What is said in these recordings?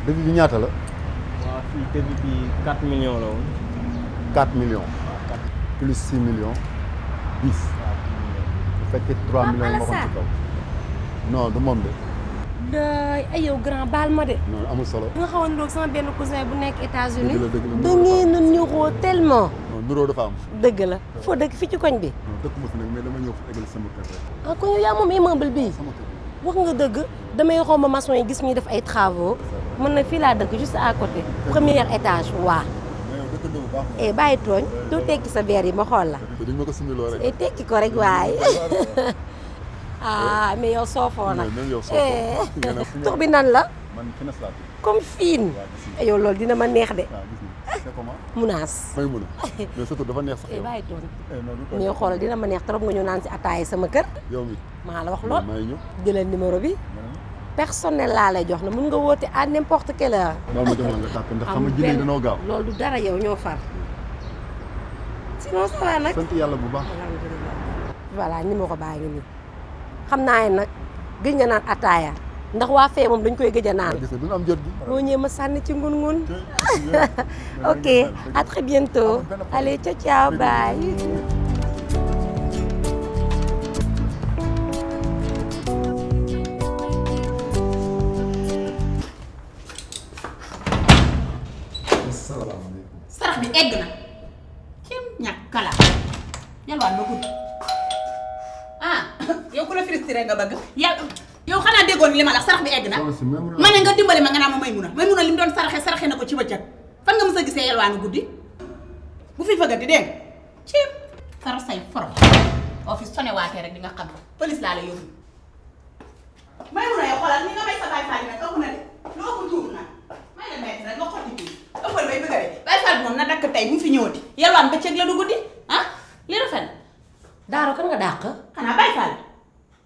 devis bi ñaata la. waaw fii devis bi 4 millions la woon. 4 millions. plus 6 millions 10. bu fekkee 3 millions nga waxoon ci kaw. non du moom de. ay yow grand baal ma de. non amul solo. nga xaw a niróog sama benn cousin bu nekk États-Unis. dëgg la da ngeen a niroo tellement. non niroo dafa am. dëgg la foo dëkk fii ci koñ bi. non dëkk ma fi nag mais dama ñëw fi eggal sama kër rek. ah kon yow yaa moom immeuble bii. sama kër. wax nga dëgg damay romb maçon yi gis ñuy def ay travaux man nag fii laa dëkk juste à côté premier étage waa. mais yow dëkk bu baax. bàyyi tooñ doo tekki sa verre yi ma xool la. dañ ma ko similoo rek. tekki ko rek waaye. ah mais yow soofoo nag. même yow soofoo. tur bi nan la. man Fines laa tudd. comme fiin. yow loolu dina ma neex de. waaw gis nga c'est comment. munaas. may mun a mais surtout dafa neex sax yow. bàyyi tooñ. non mais xoolal dina ma neex trop nga ñu naan si ataaya sama kër. yow mi maa la wax lool. may ñëw. jëlal numéro bi. personnel laa lay jox na mun nga woote à n'importe quelle heure. loolu ma jox la nga tàpp ndax xam nga jinne yi dañoo gaaw. loolu du dara yow ñoo far. sinon ça va nag. sant yàlla bu baax. alhamdulilah. voilà numéro baa ngi nii. xam naa ne nag gëj nga naan ataaya ndax waa fee moom dañ koy gëj a naan. gis nga duñu am jot bi. boo ñëwee ma sànni ci ngun-ngun. ok à très bientôt. allez ciao ciao bye. sarax bi egg na cim ñàkk kala yalwaan ba gudd ah yow ku la frustré nga bëgg yow xanaa déggoon li ma la sarax bi egg na ma ne nga dimbali ma nga naa ma Maymuna li mu doon saraxe na ko ci bëccëg fan nga mës a gisee yalwaanu guddi bu fi fëggati dégg nga cim sarax say forom oo fi sone waatee rek di nga xam police laa la yóbbu Maymuna yow xoolal ni nga may sa baay faaj nag ëpp na de lu ëpp tuur na may la may rek nga xotti kii ëppal bay bëgg a de Baye Fall moom na dakk tey mu fi ñëwati yalwaan bëccëg la du guddi ah li rafet na Daaro kan nga dàq. xanaa Baye Fall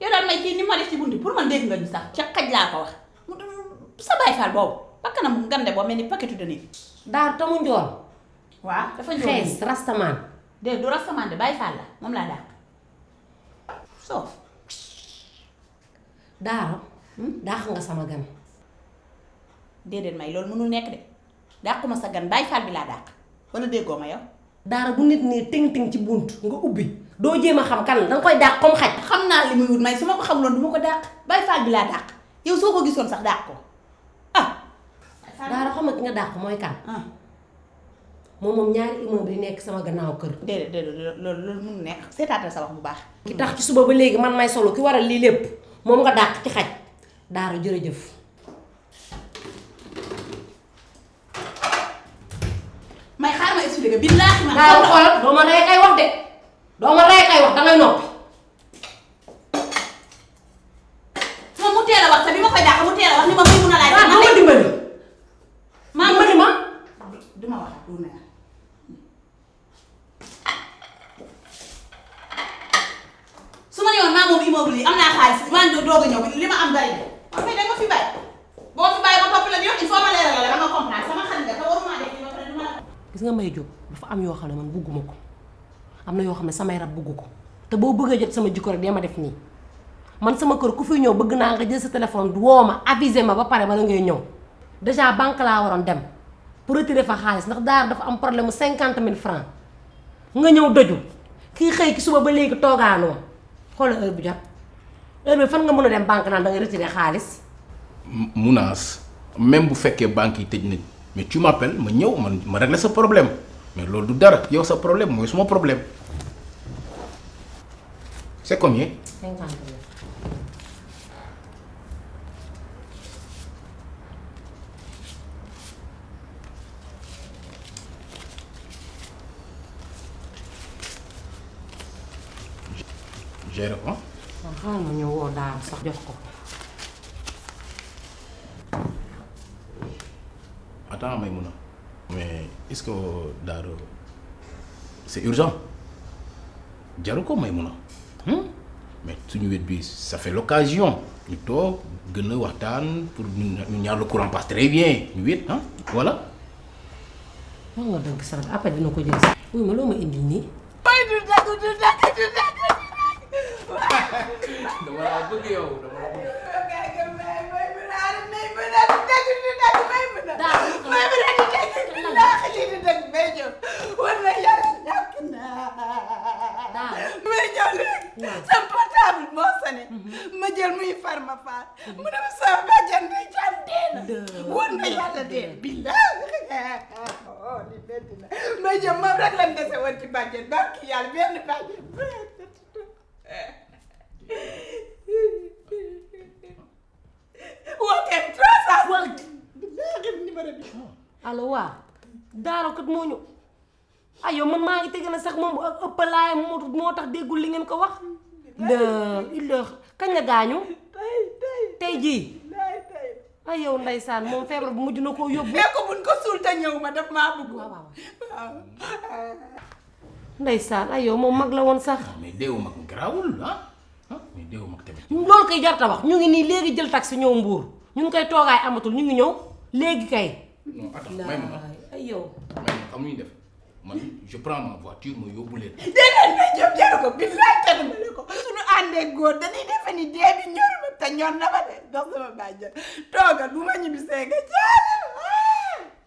yow daal may kii ni ma def ci bunti pour man dégg nga ñu sax ca xaj laa ko wax sa Baye Fall boobu bakkanam mu gande boo mel ni paquetu de nii Daaro tamu njool. waaw dafa njool xees rastamaan. de du rastamaan de Baye Fall la moom laa dàq soo Daaro. dàq nga sama gan. déedéet may loolu mënul nekk de dàquma sa gan Baye Fall bi laa dàq wala déggoo ma yow Daaro bu nit nii ting-ting ci bunt nga ubbi doo jéem a xam kan la danga koy dàq comme xaj. xam naa li muy wut may su ma ko xamuloon du ma ko dàq Baye Fall bi laa dàq yow soo ko gisoon sax dàq ko ah Daaro xam nga ki nga dàq mooy kan. moom ñaari immeuble yi nekk sama gannaaw kër. déedéet loolu mënu nekk seetaatal sa wax bu baax ki tax ci suba ba léegi man may solo ki waral lii lépp moom nga dàq ci xaj. Daaro jërëjëf. may xaar ma expliqué billaahi ma Daaro xoolal doo ma rey kay wax de doo ma rey kay wax dangay noppi. moom mu teel a wax te bi ma koy dàq mu teel a wax ni ma mun a laaj. waaw doo ma dimbali. dimbali ma du ma wax du ne su ma nee woon maa moom immeuble yi am naa xaalis maa ngi doog a ñëw li ma am bari na waaw mais da nga fi bàyyi boo fi bàyyi ba topp la di wax il faut ma leeral la ba nga comprendre sama xarit nga te waruma def li ba pare du ma la. gis nga may jóg dafa am yoo xam ne man bugguma ko am na yoo xam ne samay rab bugg ko te boo bëggee jot sama jikko rek dee ma def nii man sama kër ku fi ñëw bëgg naa nga jël sa téléphone woo ma aviser ma ba pare bala ngay ñëw déjà banque laa waroon dem pour retirer fa xaalis ndax Daaro dafa am problème mu 50 000 francs nga ñëw doju kii xëy ki suba ba léegi toogaanoo xoolal heure bi jot heure bi fan nga mën a dem banque naan da ngay retirer xaalis. Mounass même bu fekkee banque yi tëj nañ mais tu m'appelles ma ñëw ma régler sa problème mais loolu du dara yow sa problème mooy suma problème c'est combien. 50 000. géré ko. waaw xaaral ma ñëw woo Daaro sax jox ko. attends Maïmouna mais est-ce que Daaro c'est urgent jaru ko Maïmouna mais suñu wet bi ça fait l'occasion ñu toog gën a waxtaan pour ñu ñaar le courant passe très bien ñu wet voilà. wax nga dëgg sax après dina ko jël sax. wuy ma loo ma indil nii. bay du dagg du dagg du dagg. dama laa bëgg yow dama la bëgg. wóor na yàlla de billaay li metti na may jëm moom rek lan dese woon ci bàjjen barki yàlla benn bàjjen wooteel 300 numéro bi allo waa daaro kat moo ñu ay yow man maa ngi tege na sax moom ëppalaay moo tax déggul li ngeen ko wax la kañ la gaañu tey jii ay yow ndeysaan moom feebar bu mujj na koo yóbbu ko buñ ko suul te ñëw ma daf maa bëgg waaw ndeysaan ay yow moom mag la woon sax mais deewu mag garaawul mais deewu mag tamit loolu koy jarta wax ñu ngi nii léegi jël taxi ñëw Mbuur ñun koy toogaay amatul ñu ngi ñëw léegi kay non attends may ma ay yow xam nuñu def man je prends ma voiture ma yóbbu leen déedéet may jëm jaru ko billaay tegu ma ne ko suñu àndee góor dañuy defe ni dee bi ñor ma te ñor na ma de dox sama bàjjen toogal bu ma ñibbisee nga jaale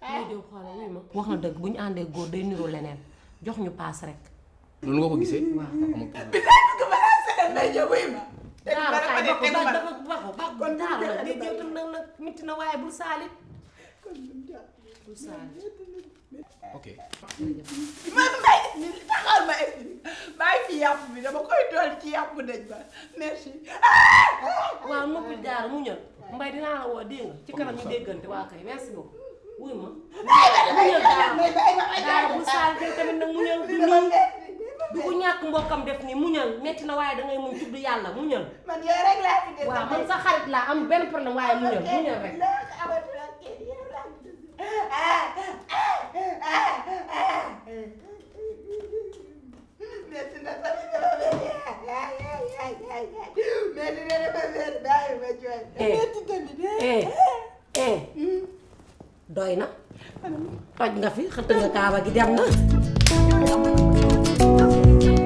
may jow xoole wuy ma wax na dëgg bu ñu àndee góor day niroo leneen jox ñu paas rek loolu nga ko gisee billaay bëgg ma laa seet may jëm wuy ma daara kay ba daara la di jëw tam nag mitti na waaye bul saalit bul saalit ok man may taxal ma expliqué bàyyi fi yàpp bi dama koy dool ci yàpp dëj ba merci waaw noppi daara mu ñëw mbay dinaa la woo dégg nga ci kanam ñu déggante waa kay merci beaucoup wuy ma muñal daara bul saalit tamit nag muñal du nii du ko ñàkk mbokkam def nii muñal metti na waaye dangay muñ tudd yàlla muñal man yow rek laa fi def waaw man sa xarit laa am benn problème waaye muñal rek metti na tamit dama metti na dama bàyyi ma jooy metti tamit doy na toj nga fi xëtt nga kaaba gi dem na